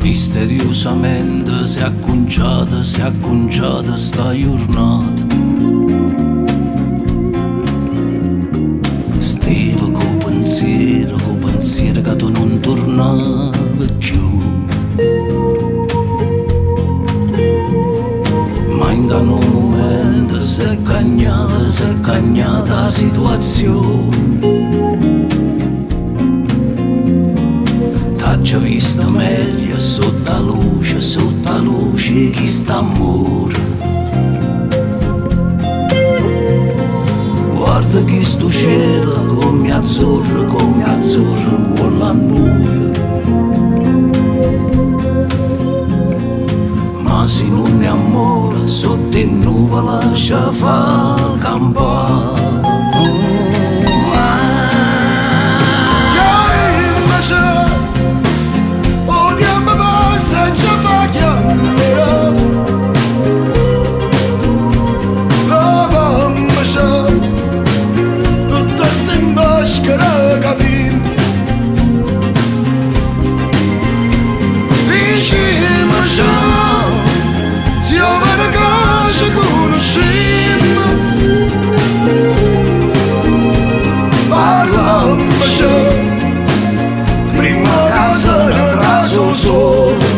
Misteriosamente s'è accunciata, s'è accunciata sta jurnata. Stevo co' pensiero, co' pensiero che tu nun turnavi cchiù. Ma 'int' a nu mumento s'è cagnata, s'è cagnata 'a situazione. T'aggio visto meglio sott' 'a luce, sott' 'a luce 'e chist'ammore. Guarda chistu cielo comm'è azzurro, comm'è azzurro 'ncuollo a nuje. Ma si nun è ammore, sott' 'e nuvole ce fa campà. 'O tiempo passa e ce fa chiagnere. Levammoce tutte 'sti maschere ch'avimm. Dicimmoce si è overo ca ce cunuscimmo. Parlammoce primma ca se ne trase 'o sole.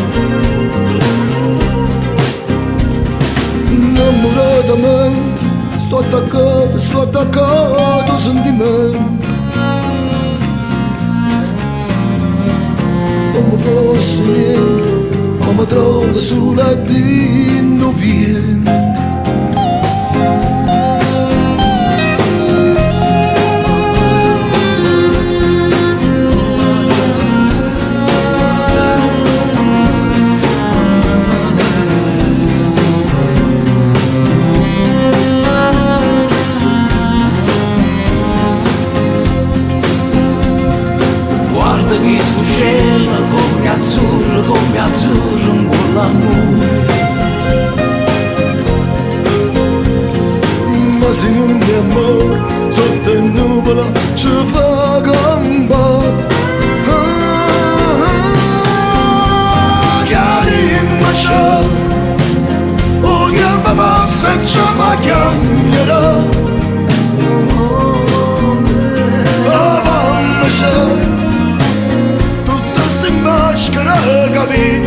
'Nnammurato 'e me, sto attaccato, sto attaccato 'o sentimento. Comme fosse niente, ma me trovo sulo a dint' 'o viento. Guarda chistu cielo comm'è azzurro, comm'è azzurro 'ncuollo a nuje. Ma si nun è ammore, sotto 'e nuvole ce fa campà. Chiarimmoce, 'o tiempo passa e ce fa chiagnere. Levammoce tutte 'sti maschere ch'avimm.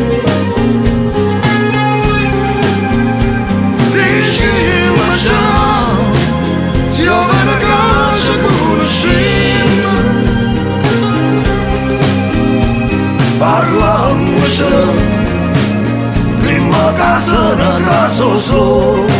Dicimmoce si è overo ca ce cunuscimmo. Parlammoce primma ca se ne trase 'o sole.